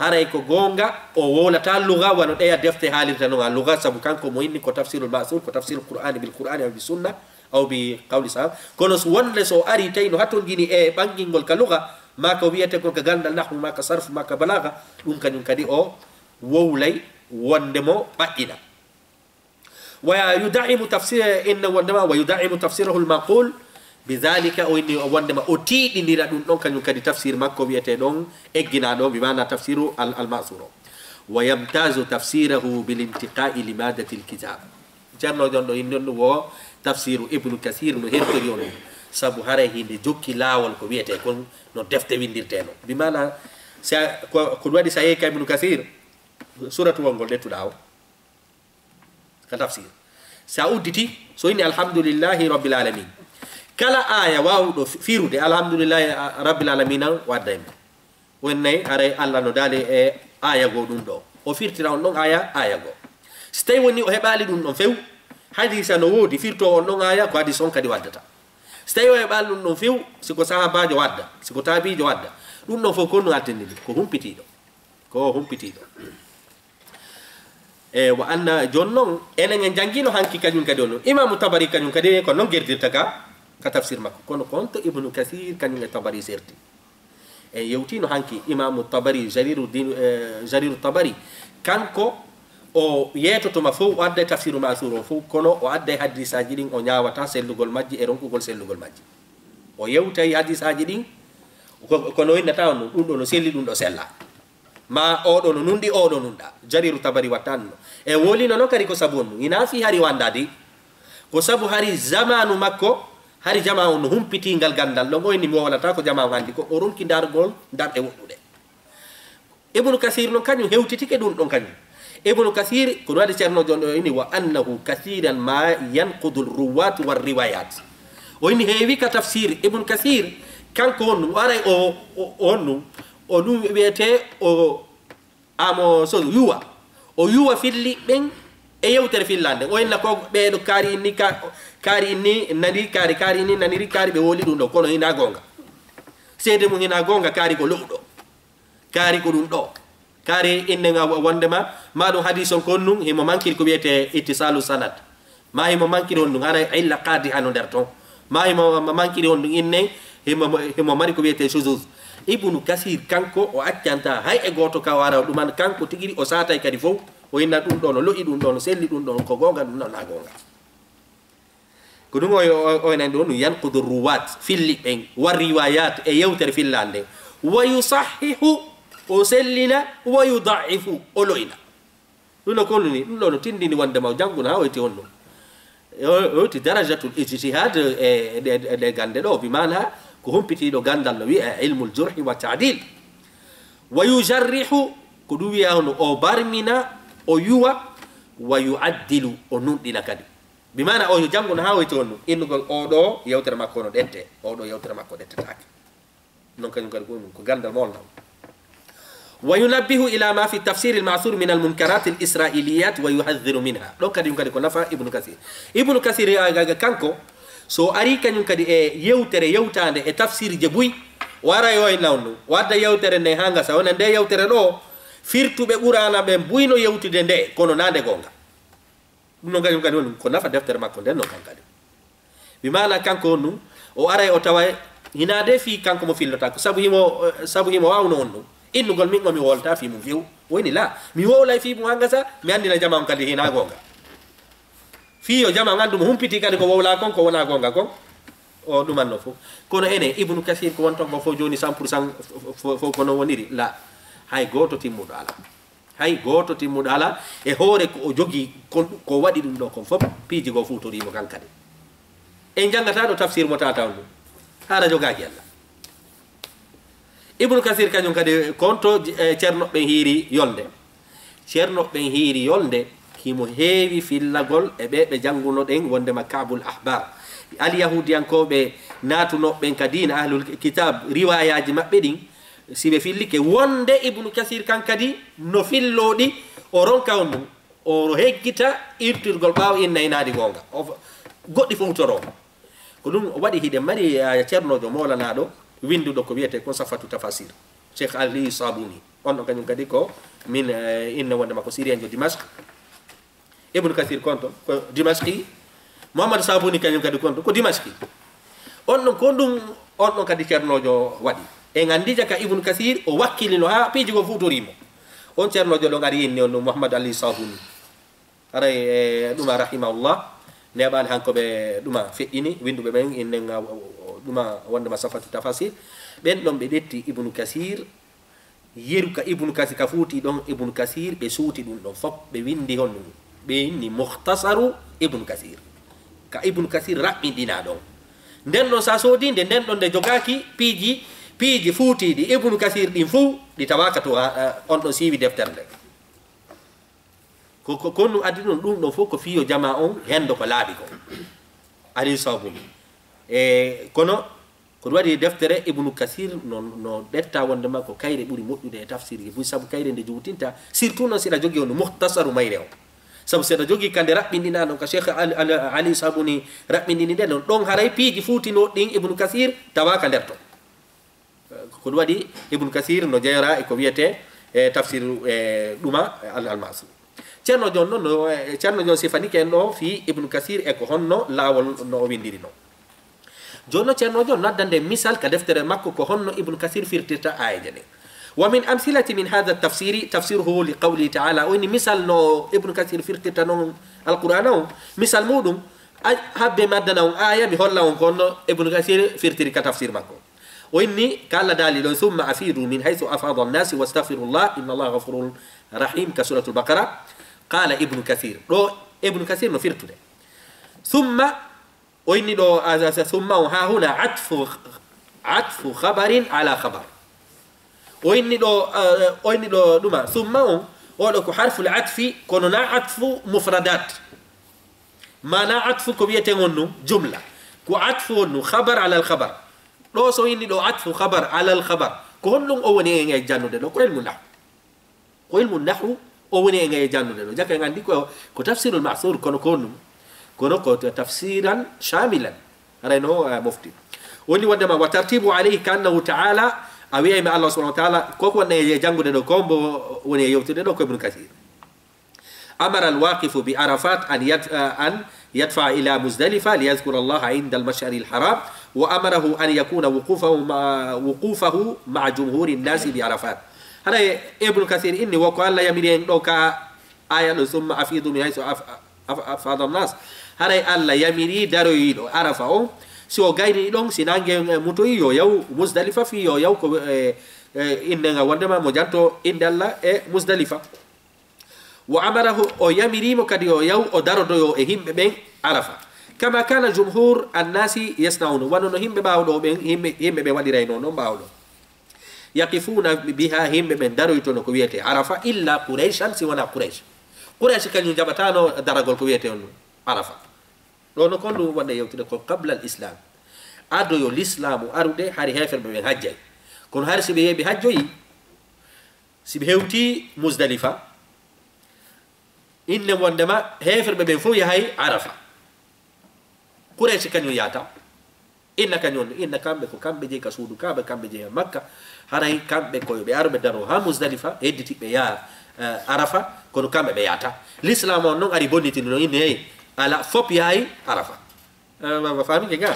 Haray ko goonga o wowlata luga wano ɗeya defte haalirta non a luga sabu kanko mo inni ko tafsirul ma'sur, ko tafsirul Qur'ani bil Qur'ani aw bi sunna. Aw bi qawli sahaba. Kono so wonde so ari tawi no hatonjini e ɓangingol ka luga, ma ko wiyete kon ka ganndal nahwu, ma ka sarfu, ma ka balaga, ɗum kañum kadi o wowlay wonde mo ɓaɗɗina. Wa yuda'imu tafsir, inna wondema, wa yuda'imu tafsirahu al-maqul bi dhalika, o inni wondema o tiiɗinira ɗum ɗon kañum kadi tafsir makko wiyete ɗon eggina ɗo, bi maana tafsiru al-, al-ma'sur o. Wa yamtazu tafsirahu bil intiqa'i li madati al-kitab. Ceerno Joom ɗo inni on ɗum wo tafsiru Ibnu Kasir no hertori on ɗum. Sabu haray hinde jokki laawol ko wiyete kon no defte windirte no. Bi maana, sa, ko, ko ɗum waɗi sa yehi ka Ibnu Kasir, suratu won ngol ɗettuɗa o, ka tafsir. Sa udditi, so inni alhamdulillahi rabbil alamin. Kala aya wawɗo fi-, firude alhamdulillahi a-, rabbil alamin an wadda e mum. Wonnay haray Allah no daali e aya goo ɗum ɗo. O firtira on ɗon aya, aya goo. Si tawi woni o heɓaali ɗum ɗon few, hadisa no woodi firto on ɗon aya, ko hadis on kadi waddata. Si tawi o heɓaali ɗum ɗon few, si ko sahabajo wadda, si ko taabijo wadda, ɗum ɗon fof ko no attendini, ko humpitiiɗo. Ko humpitiiɗo. E, wa anna, jooni noon, enen en janngino hanki kañum kadi on. Imamu Tabari kañum kadi ko noon gerdirta ka, ka tafsir makko. Kono ko on to Ibnu Kasir kañum e Tabari serti. En yewtino hanki Imamu Tabari, Jariru din, e, Jariru Tabari. Kanko o yeetotoma fof, o adday tafsiru Ma'sur o fof, kono o adday hadisaaji ɗin, o ñaawata sellugol majji e ronkugol sellugol majji. O yewtay hadisaaji ɗin, ko, kono innata on ɗum, ɗum ɗo no selli, ɗum ɗo sella. Ma oɗo no nunɗi, oɗo nunɗa. Jariru Tabari wattanno. E wolino noon kadi ko sabu on ɗum. Ina fi hari wandadi. Ko sabu hari zamanu makko, hari jama on no humpiti ngal gandal. Ɗon o inni mi wowlata ko jama on andi ko. O ronki dargol, darɗe woɗɗuɗe. Ibnu Kasir noon kañum hewtitike ɗum ɗon kañum. Ibnu Kasir, ko ɗum waɗi Ceerno Joom ɗo ini, "Wa annahu kasiran ma yanqudul ruwat war riwayat." O ini heewi ka tafsir Ibnu Kasir, kanko on ɗum, aray o, o, on ɗum, o ɗum wiyete o amo so yuwa. O yuwa filli ɓen e yewtere fillande. O inna ko ɓeeɗo kaari inni ka-, kaari inni nani kaari, kaari inni naniri kaari ɓe woli ɗum ɗo, kono hina goonga. Seede mum hina goonga, kaari ko lo'uɗo. Kaari ko ɗum ɗo. Kaari innen a wondema, ma ɗum hadis on ko on ɗum, himo mankiri ko wiyete ittisalu sanad. Ma himo mankiri on ɗum, haray illa qadi hano nder ton. Ma himo ma-, mankiri on ɗum innen, himo, himo mari ko wiyete shuzuz. Ibnu Kasir kanko o accanta hay e gooto ka wara ɗuman kanko tigiri o saatay kadi fow. O inna ɗum ɗo no lo'i ɗum ɗo no selli ɗum ɗo ko goonga ɗum ɗo na goonga. Ko ɗum o, o, o nani ɗo ɗum yanqudu ruwat, filli ɓen, wa riwayat e yewtere fillande. Wa yusahhihu, o sellina, wa yudaifu, o lo'ina. Ɗum no ko ɗum ni, ɗum ɗo no tindini wondema o jannguno haa o yeti honno. O, o yeti darajatul ijtihad e, e, e, e gande ɗo, bi maana ko humpitiiɗo gandal no wi'e ilmul jurhi wa ta'dil. Wa yujarrihu, ko ɗum wi'a hono o barmina, o yuwa, wa yu'addilu, o nunɗina kadi. Bi maana o yo jannguno haa o yeti honno, innugol o ɗo yewtere makko no ɗette, o ɗo yewtere makko ɗettetaake. Non kañum kadi ko ɗum, ko gandal mo on. Wa yunabbihu ila ma fi tafsir al-ma'sur min al-munkarat al-isra'iliyat wa yuhadhdhiru minha. Ɗon kadi ɗum kadi ko nafa Ibnu Kasir. Ibnu Kasir, a, a, a, kanko, so ari kañum kadi e yewtere yewtande e tafsir je buy, o ara yo e nawnu, o adda yewtere nde haa ngasa, wona nde yewtere ɗo, firtuɓe Qur'aana ɓen buy no yewtude nde, kono na nde goonga. Ɗum noon kañum kadi woni ko nafa deftere makko nden noon kan kadi. Mi maana kanko on ɗum, o aray o tawa hina de fii kanko mo fillota ko sabu himo, sabu himo waawno on ɗum. Innugol min o mi wowlata fii mum few. Woni la, mi wowlay fii mum hanga sa, mi anndina jama on kadi hina goonga. Fii yo jama on anndu mo humpiti kadi ko wowla kon ko wona goonga kon. O ɗumanno fof. Kono ene, Ibnu Kasir ko wonton ko fof jooni cent pour cent fof, fof, fof ko non woniri. La, hay gooto timmuɗo alaa. Hay gooto timmuɗo alaa e hoore ko o jogii kon, ko waɗi ɗum ɗo kon fof, piiji goo fuutorii mo kan kadi. En njanngataa ɗo tafsir mo tata on ɗum, haara jogaaji Allah. Ibnu Kasir kañum kadi, ko on to, eh, ceerno ɓen hiiri yolnde. Ceerno ɓen hiiri yolnde, himo heewi fillagol e ɓe ɓe janngunoɗen wondema Kaabul Ahbar. Alyahuudiyankooɓe naatunooɓe ɓen ka diina Ahlul Kitaab, riwaayaaji maɓɓe ɗin, si ɓe fillike wonde Ibnu Kasir kan kadi no filloo ɗi, o ronka on ɗum, o heggita irtirgol ɓaawo inna inaadi goonga. O f-, goɗɗi fof toroo. Ko ɗum waɗi hiɗen mari, ah, ceernoojo moolanaaɗo winnduɗo ko wiyetee kon Safatu Tafasir, Cheikh Ali Sabuni. On ɗon kañum kadi ko min, eh, inna wonde makko Siriyanjo Dimashq. Ibnu Kasir kon to ko Dimashqi. Muhammad Sabuni kañum kadi kon to ko Dimashqi. On ɗon ko ɗum, on ɗon kadi ceernoojo waɗi. En anndi jaka Ibnu Kasir o wakkilino haa piiji goo fuutorii mo. On ceernoojo ɗon ari inni on ɗum Muhammad Ali Sabuni. Haray, eh, ɗuma rahimahullah, neeɓaali hanko ɓe ɗuma feƴƴini, winnduɓe ɓen innen, ah, ɗuma wondema Safatu Tafasir. Ɓen ɗon ɓe ƴetti Ibnu Kasir, yeru ka Ibnu Kasir, ka fuuti ɗon Ibnu Kasir, ɓe suuti ɗum ɗon fof, ɓe winndi honɗum? Ɓe inni Mukhtasaru Ibnu Kasir. Ka Ibnu Kasir raɓɓinɗinaa ɗon. Nden ɗon sa soodii nde, nden ɗon nde jogaaki piiji, piiji fuutiiɗi Ibnu Kasir ɗin fuu, ɗi tawaaka to, ah, ah, on ɗon siiwi deftere nde. Ko, ko, ko ɗum addi ɗum, ɗum ɗon fof ko fiyo jamaa on henndo ko laaɓi ko. Aliyu Sabuni. E, kono, ko ɗum waɗi deftere Ibnu Kasir no, no ƴetta wonde ma ko kayre ɓuri moƴƴude e tafsirji buy, sabu kayre nde juutinta, surtout noon si aɗa jogii on Mukhtasaru mayre on. Sabu si aɗa jogii ka nde raɓɓinɗinaa ɗon ka Cheikh Ali, Ali, Aliyu Sabuni raɓɓinɗini nde ɗon, ɗon haray piiji fuutinooɗi ɗin Ibnu Kasir tawaaka nder ton. Ko ɗum waɗi Ibnu Kasir no jeyoraa e ko wiyetee, e, tafsir, e, ɗuma, e, al, al Ma'sur. Ceerno Jon noon no, e, Ceerno Jon sifanike en ɗo fii Ibnu Kasir e ko honno laawol no o winndiri non. Jooni noon Ceerno Jon no addande misal ka deftere makko ko honno Ibnu Kasir firtirta aayeeje ɗen. Wa min amsilati min hadha tafsiri tafsiruhu li qawlihi ta'ala. O inni misal no Ibnu Kasir firtirta non Alqur'aana on, misal muɗum, ay, habbe mi addana on aaya, mi holla on ko honno Ibnu Kasir firtiri ka tafsir makko. O inni, ka Allah daali ɗon, "Thumma afidu min haythu afada an-nas wastaghfirullah, inna Allaha ghafurun rahim," ka Suratul Baqara. Qala Ibnu Kathir. Ɗo Ibnu Kathir no firtude. Thumma, o inni ɗo, a, a, a, thumma o ha huna atfu, atfu khabarin ala khabar. O inni ɗo, a, o inni ɗo ɗuma. Thumma on, o ɗo ko harful atfi, kono na atfu mufradat. Mana atfu ko wiyeten on ɗum jumla. Ko atfu on ɗum, khabar alal khabar. Ɗo so inni ɗo atfu khabar alal khabar, ko honɗum o woni en e jannude ɗo? Ko ilmu nahwu. Ko ilmu nahwu o woni en e jannude ɗo. Jaka en anndi ko, ko tafsirul ma'thur, kono ko honɗum? Kono ko ta-, tafsiran shamilan. Haray no, eh, mofti. Woni wonde ma, wa tartibu alayhi ka annahu ta'ala, a wiyay ma Allah subhanahu wa ta'ala, ko ko woni e janngude ɗo, ko mbo woni e yewtude ɗo, ko Ibn Kathir. أمر الواقف بعرفات أن يد-، أن يدفع إلى مزدلفة ليذكر الله عند المشعر الحرام، وأمره أن يكون وقوفه مع، وقوفه مع جمهور الناس بعرفات. Haray Ibnu Kasir inni wo ko Allah yamiri en ɗo ka aya ɗo, "Summa afidu min haysu af-, af-, afada nas." Haray Allah yamiri daroyiɗo Arafa on, si o gayni ɗon, si nange mutoyi, yo yaw Muzdalifa, fi yo yaw ko, e, e, innde nga wondema mo janto innde Allah e Muzdalifa. Wa amarahu, o yamiriimo kadi yo yaw, o darodoyo e yimɓe ɓen Arafa. Kama kana jumhur annasi yasnauna, wano no yimɓe ɓaawo ɗo ɓen, yimɓe, yimɓe ɓen waɗirayno non ɓaawo ɗo. Yaqifuna biha, yimɓe ɓen daroytono ko wiyetee Arafa, illa Qurayshan, si wonaa Quraysh. Quraysh kañum jaɓataano daragol ko wiyetee on Arafa. Ɗo no kon ɗum wonde yewtude ko qabla al islam. Ado yo lislaamu arude, hari heeferɓe ɓen hajjay. Kono hari si ɓe yehi ɓe hajjoyi, si ɓe hewti Muzdalifa, inne wondema heeferɓe ɓen fof yahay Arafa. Quraysh kañum yaata. Inna kañum, inna kamɓe ko kamɓe jeyi ka suudu Kaaba, kamɓe jeyi Makka. Haray kamɓe ko yo ɓe aru ɓe daro ha Muzdalifa, hedditiɓe yaha, eh, Arafa, kono kamɓe ɓe yaata. L'islam on non ari bonnitini non, inni, hey, ala fop yahay Arafa. Eh, ma, ma faami ke ga?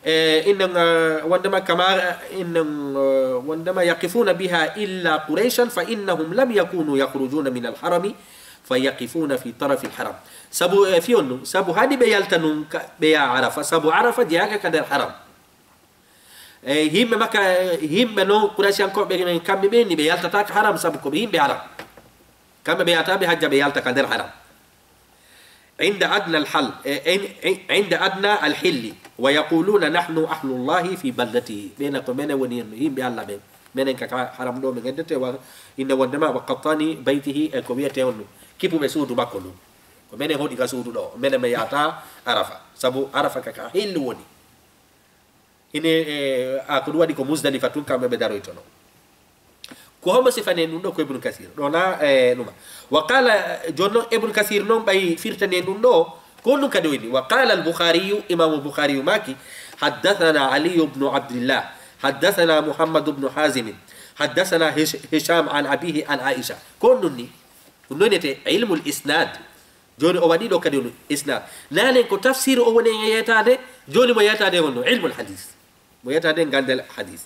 Eh, innan, eh, wondema kama, eh, innan, eh, wondema yaqifuna biha illa Qurayshan fa innahum lam yakunu yakhrujuna min al-harami fa yaqifuna fi tarafi al-haram. Sabu, eh, fiyon ɗum, sabu hani ɓe yalta nun ka, ɓe yaha Arafa, sabu Arafa jeyaaka ka nder haram. E yimɓe Makka, e yimɓe non Qurayshiyankooɓe ɓen, kamɓe ɓen ni ɓe yaltataa ka haram, sabu ko ɓe yimɓe haram. Kamɓe ɓe yahataa ɓe hajja, ɓe yalta ka nder haram. Inda adna al hal, e, in-, in-, inda adna al hilli, wa yaquluna nahnu ahlullahi fi baldatihi. Ɓe na ko menen woni yimɓe Allah ɓen. Menen ka, ka haram ɗo men heddete, wa inna wondema wa qattani baytihi, e ko wiyete on ɗum. Kipuɓe suudu makko ɗum. Ko menen hoɗi ka suudu ɗo. Menen mi yahataa Arafa. Sabu Arafa ka, ka hillu woni. Ine, e, a, ko ɗum waɗi ko Musdalifa tun kamɓe ɓe daroytono. Ko hombo sifani en ɗum ɗo? Ko Ibnu Kasir. Ɗo na, e, ɗuma. Wa qala, jooni non Ibnu Kasir non ɓay firtani en ɗum ɗo, ko ɗum kadi o inni. Wa qala al-Bukhariyu, Imamu Bukhariyu maaki, haddathana Ali ibnu Abdillah, haddathana Muhammad ibnu Hazim, haddathana Hish-, Hisham an abihi an Aisha. Ko ɗum ni. Ko ɗum wiyete ilmul isnad. Jooni o waɗi ɗo kadi on isnad. Nanen ko tafsir o woni e yeetaade, jooni mo yeetaade on no ilmul hadis. Mo yeetaade ngal nder hadis.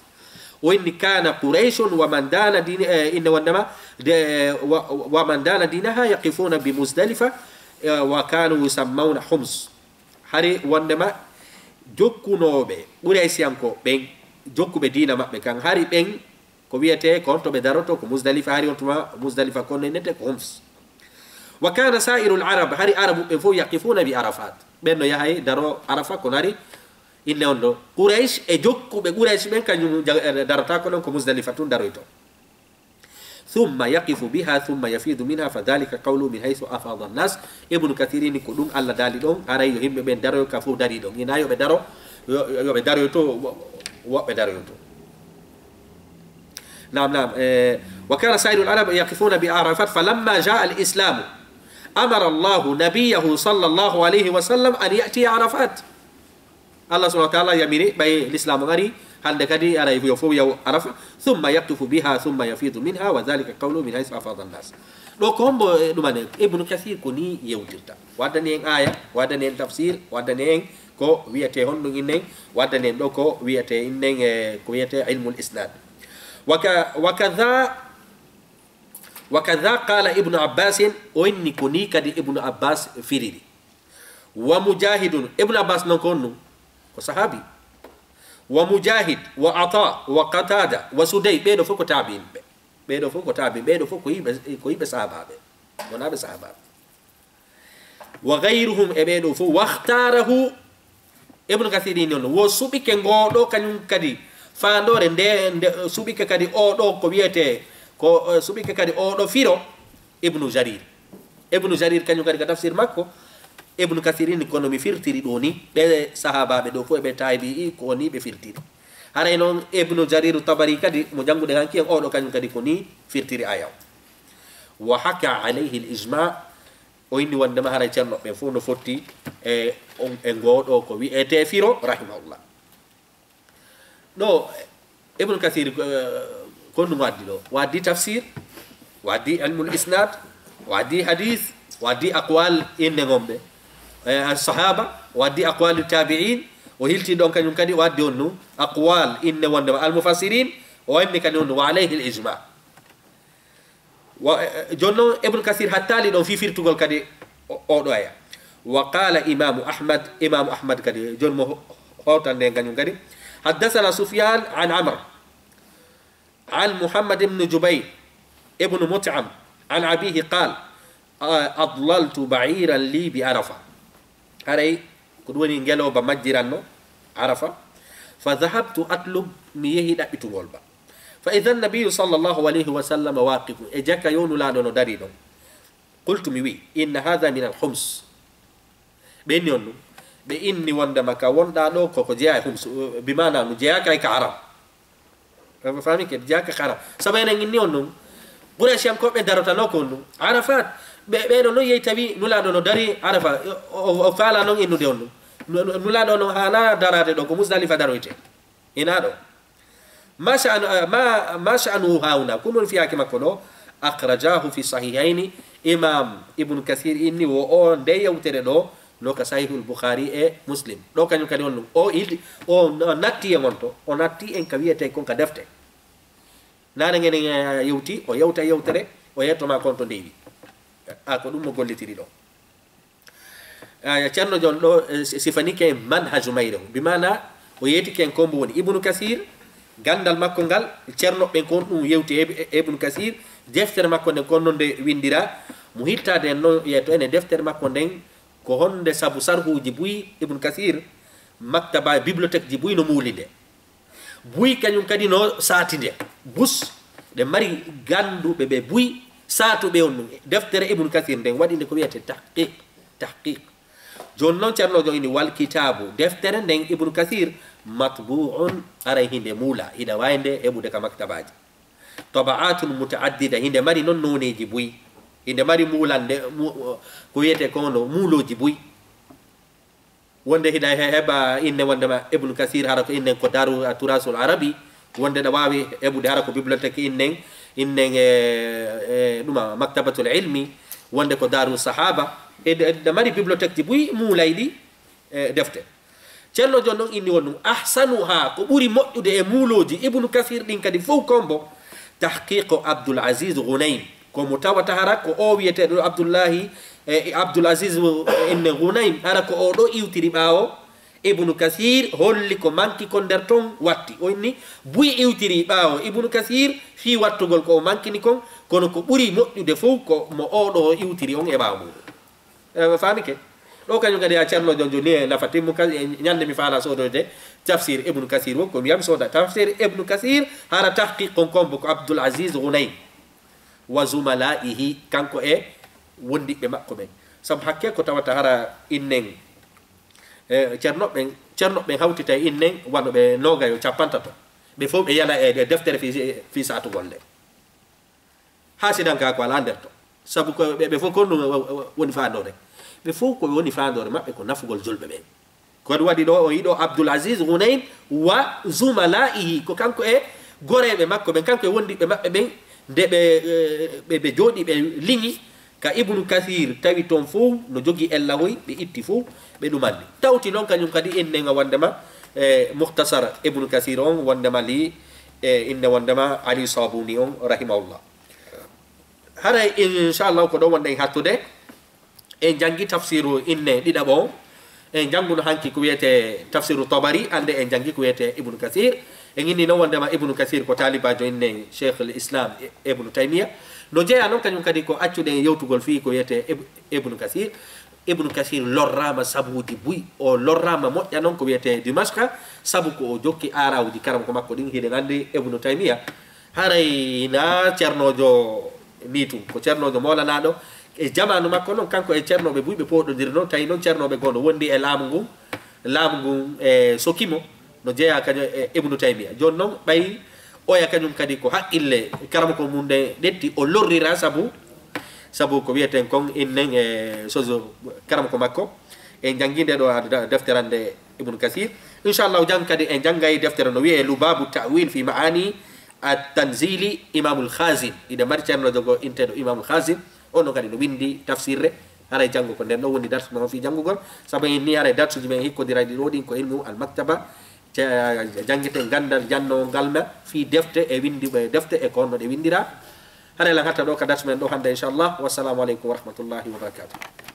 O inni, kana Qurayshun wa man dana din-, eh, inna wondema, de, wa, wa man dana dinaha yaqifuna bi Muzdalifa, eh, wa kanu yusammawna Hums. Hari wondema jokkunooɓe Quraysiyankooɓe ɓen, jokkuɓe diina maɓɓe kan, hari ɓen ko wiyete ko on to ɓe daroto, ko Musdalifa, hari on tuma Musdalifa, kono innete ko Hums. Wa kana sa'irul Arab, hari Arabu ɓen fof yaqifuna bi Arafat. Ɓen no yahay daro Arafa, kono hari inne on ɗo Quraysh e jokkuɓe Quraysh ɓen, kañum ja-, eh, darata ko ɗon ko Musdalifa tun daroyto. Thumma yaqifu biha thumma yafidu minha fa dhalika qawlu min haythu afada an-nas. Ibnu Kathir ni ko ɗum Allah daali ɗon, haray yo yimɓe ɓen daroyo ka fof dari ɗon. Ina yo ɓe daro, yo, yo, yo ɓe daroyo to, wo-, woɓɓe daroyo to. Naam, naam. Eh, wa kana sairul Arab yaqifuna bi Arafat, falamma jaa al-Islamu, amara Allahu nabiyahu sallallahu alayhi wa sallam an ya'tiya Arafat. Allah subhanahu wa ta'ala yamiri, ɓay Lislaam ari, hannde kadi aray yo fof yaw Arafa, thumma yaqifu biha, thumma yafidu minha, wa dhalika qawlu min haythu afada an-nas. Ɗo ko hombo, eh, ɗumane, Ibnu Kathir ko ni yewtirta. Waddani en aya, waddani en tafsir, waddani en ko wiyete honɗum innen, waddani en ɗo ko wiyete innen, eh, ko wiyete ilmul isnad. Wa ka-, wa kadha, wa kadha qala Ibnu Abbasin, o inni ko ni kadi Ibnu Abbas firiri. Wa Mujahidun, Ibnu Abbas non ko honɗum? Ko sahabi. Wa Mujahid, wa Ata, wa Qatada, wa Sudai, ɓeeɗo fof ko tabi'in ɓe. Ɓeeɗo fof ko tabi'in, ɓeeɗo fof ko yimɓe, ko yimɓe sahabaɓe. Wonaa ɓe sahabaɓe. Wa ghayruhum, e ɓeeɗo fof, wakhtarahu, Ibnu Kathir ni noon, wo suɓike ngoo ɗo kañum kadi, faandoore nde, nde suɓike kadi oo ɗo ko wiyetee, ko, eh, suɓike kadi oo ɗo firo, Ibnu Jarir. Ibnu Jarir kañum kadi ko tafsir makko, Ibnu Kathir ni kono mi firtiri ɗo ni, ɓe sahaabaaɓe ɗo fof e ɓe taabi'i ko ni ɓe firtiri. Haray noon Ibnu Jarir Tabari kadi mo jannguɗen hanki en, oo ɗo kañum kadi ko ni firtiri aya o. Wa haka alayhi al-ijma, o inni wondema haray ceerno ɓen fof no fotti e, on, e ngoo ɗo ko wi'etee firo, rahimahullah. Ɗo, Ibnu Kathir, eh, ko honɗum o addi ɗo? O addi tafsir, o addi ilmul isnad, o addi hadith, o addi aqwal inne gomɓe, eh, as-sahaba, o addi aqwal tabi'in, o hilti ɗon kañum kadi, o addi on ɗum, aqwal inne wondema al-mufassirin, o inni kadi on ɗum, wa alayhi al-ijma. Wa, eh, jooni noon Ibnu Kasir hattaali ɗon fii firtugol kadi o, oo ɗo aya. Wa qala Imamu Ahmad, Imamu Ahmad kadi, jooni mo ho-, hotande en kañum kadi. Haddathana Sufyan an Amr, an Muhammad ibn Jubayr ibn Mut'im, an abihi qal, a-, adlaltu ba'iran li bi Arafa. Haray ko ɗum woni ngelooba majjiranno Arafa. Fa dhahabtu atlub, mi yehi ɗaɓɓitugol ba. Fa idha an-nabiyyu sallallahu alayhi wa sallam waqifun, e jaka yo Nulaaɗo no dari ɗon. Qultu, mi wi, inna hadha min al-Hums. Ɓe inni on ɗum. Ɓe inni wondema ka wonɗaa ɗo koko jeyaa e Hums, bi maana no jeyaaka e ka Arab. Fa-, faami ke, jeyaaka ka Arab. Sabu enen inni on ɗum, Qurayshiyankooɓe darotano ko on ɗum. Arafat, ɓe, ɓe ɗo non yehi tawi Nulaaɗo no dari Arafa, o, o, o faala non innude on ɗum. Nu-, nu-, Nulaaɗo no haana daraade ɗo, ko Musdalifa daroyte. Ina ɗo. Ma sha'anu, eh, ma, ma sha'anuhu hahuna. Ko non fiyaake makko ɗo. Akhrajahu fi sahihayni. Imam Ibn Kathir inni wo o nde yewtere ɗo, no ka Sahihul Bukhari e Muslim. Ɗo kañum kadi on ɗum. O ildi, o n-, natti en on to. O natti en ka wiyete kon ka defte. Nane ngene, eh, yewti, o yewta yewtere, o yetto ma kon to ndewi. A ko ɗum mo gollitiri ɗo. Aya, Ceerno Jon ɗo, eh, si-, sifanike manhaju mayre o. Bi maana, o yeetike en ko mbo woni Ibnu Kasir, Ganndal makko ngal, ceerno ɓen kon ɗum yewti e, e Ibnu Kasir, deftere makko nden kon non nde winndira, mo hittaade en non yeeto ene deftere makko nden, ko honde sabu sarhuuji buy Ibnu Kasir, maktaba, bibliothèque ji buy no muuli nde. Buy kañum kadi no saati nde. Bus, ɗe mari gannduɓe ɓe buy, saatuɓe on ɗum. Deftere Ibnu Kasir nden waɗi nde ko wiyete tahqiq, tahqiq. Jooni noon ceerno jooni wal kitaabu, deftere nden Ibnu Kasir, matbu'un, aray hinde muula, hiɗa waawi nde heɓude ka maktabaaji. Taba'atun muta'addida, hinde mari noon nooneeji buy. Hinde mari muulande, mu-, ko wiyete ko no muulooji buy. Wonde hiɗa he-, heɓa inne wondema Ibnu Kasir, hara ko innen ko Daaru Turasul Arabi, wonde ɗa waawi heɓude hara ko bibliothèque innen, innen e, e ɗuma Maktabatul Ilmi, wonde ko Daaru Sahaba, e ɗe, ɗe mari bibliothèque ji buy muulayɗi, e, defte. Ceerno jooni noon inni won ɗum, ahsanuha, ko ɓuri moƴƴude e muulooji Ibnu Kasir ɗin kadi fof kombo, tahqiqu Abdul Aziz Ghunaym. Ko mo tawata hara ko o wiyeteeɗo Abdullahi, e, Abdul Aziz, e, inne Ghunaym, hara ko o ɗo iwtiri ɓaawo Ibnu Kasir, holli ko manki kon nder ton watti. O inni, buy iwtiri ɓaawo Ibnu Kasir, fii wattugol ko o mankini kon, kono ko ɓuri moƴƴude fof ko mo o ɗo iwtiri on e ɓaawo mum. E, faami ke? Ɗo kañum kadi a ceerno jon joni e nafa timmu ka-, e ñande mi faala soodode tafsir Ibnu Kasir won ko mi yami sooda tafsir Ibnu Kasir, hara tahqiq kon kombo ko Abdul Aziz Ghunaym wa zumala'ihi, kanko e wondiɓɓe makko ɓen. Sabu hakke ko tawata hara innen, e, ceerno ɓen, ceerno ɓen hawtita e innen wano ɓe noogayo cappantato. Ɓe fof ɓe yana e, e deftere fi, fi saatugol nde. Haa sidanka ko alaa nder to. Sabu ko ɓe, ɓe fof ko ɗum woni faandoore. Ɓe fof ko woni faandoore maɓɓe ko nafugol julɓe ɓen. Ko ɗum waɗi ɗo o yiɗo Abdul Aziz Ghunaym wa zumala'ihi, ko kanko e goreeɓe makko ɓen, kanko e wondiɓɓe maɓɓe ɓen, nde ɓe, eh, ɓe, ɓe jooɗi, ɓe liŋi ka Ibnu Kasir, tawi toon fof no jogii ellahoy, ɓe itti fof, ɓe ɗumandi. Tawti noon kañum kadi innen wondema, eh, Mukhtasar Ibnu Kasir on, wondema li, eh, inne wondema Ali Sabuni on, rahimahullah. Haray, inchallah, ko ɗo wonɗen hattude. En janngi tafsiru inne ɗiɗaɓo on. En jannguno hanki ko wiyete tafsiru Tabari, hannde en janngi ko wiyete Ibnu Kasir. En inni noon wondema Ibnu Kasir ko taalibajo inne Cheikh al Islam Ibnu Taymiya. No jeeya noon kañum kadi ko accuɗen yewtugol fii ko wiyete Ib-, Ibnu Kasir. Ibnu Kasir lorraama sabuuji buy. O lorraama moƴƴa noon ko wiyete Dimashqa, sabu ko o jokki aarawuji karamoko makko ɗin. Hiɗen anndi Ibnu Taymiya, haray na ceernoojo ni tun, ko ceernoojo moolanaaɗo. E jamaanu makko noon, kanko e ceernooɓe buy ɓe pooɗondiri noon, tawi noon ceernooɓe goo no wondi e laamu ngun, laamu ngun e sokimo, no jeyaa kañum e Ibnu Taymiya. Jooni noon, ɓay oya kañum kadi ko haqqille karamoko mum nde ƴetti, o lorrira sabu, sabu ko wiyeten kon innen e soso karamoko makko. En janngi nde ɗo a-, da-, deftere nde Ibnu Kasir. Inchallahu, jang kadi en janngay deftere no wiyee Lubabu Ta'wil fi Ma'ani At-Tanzili, Imamul Khazin. Hiɗen mari ceernoojo goo inteeɗo Imamul Khazin. On ɗon kadi no winndi tafsirre. Haray janngo ko nden ɗon woni darsu men on fii janngugol. Sabu en ni haray darsuuji men hikkodirayɗi ɗo ɗin ko ilmu al-maktaba. Ce-, janngeten ganndal jannowal ngal ma fii defte e winndiɓe defte e ko honno ɗe winndira. Haray lan hatta ɗo ka darsu men ɗo hannde, inchallah. Wassalamu aleykum wa rahmatullahi wa barakatuh.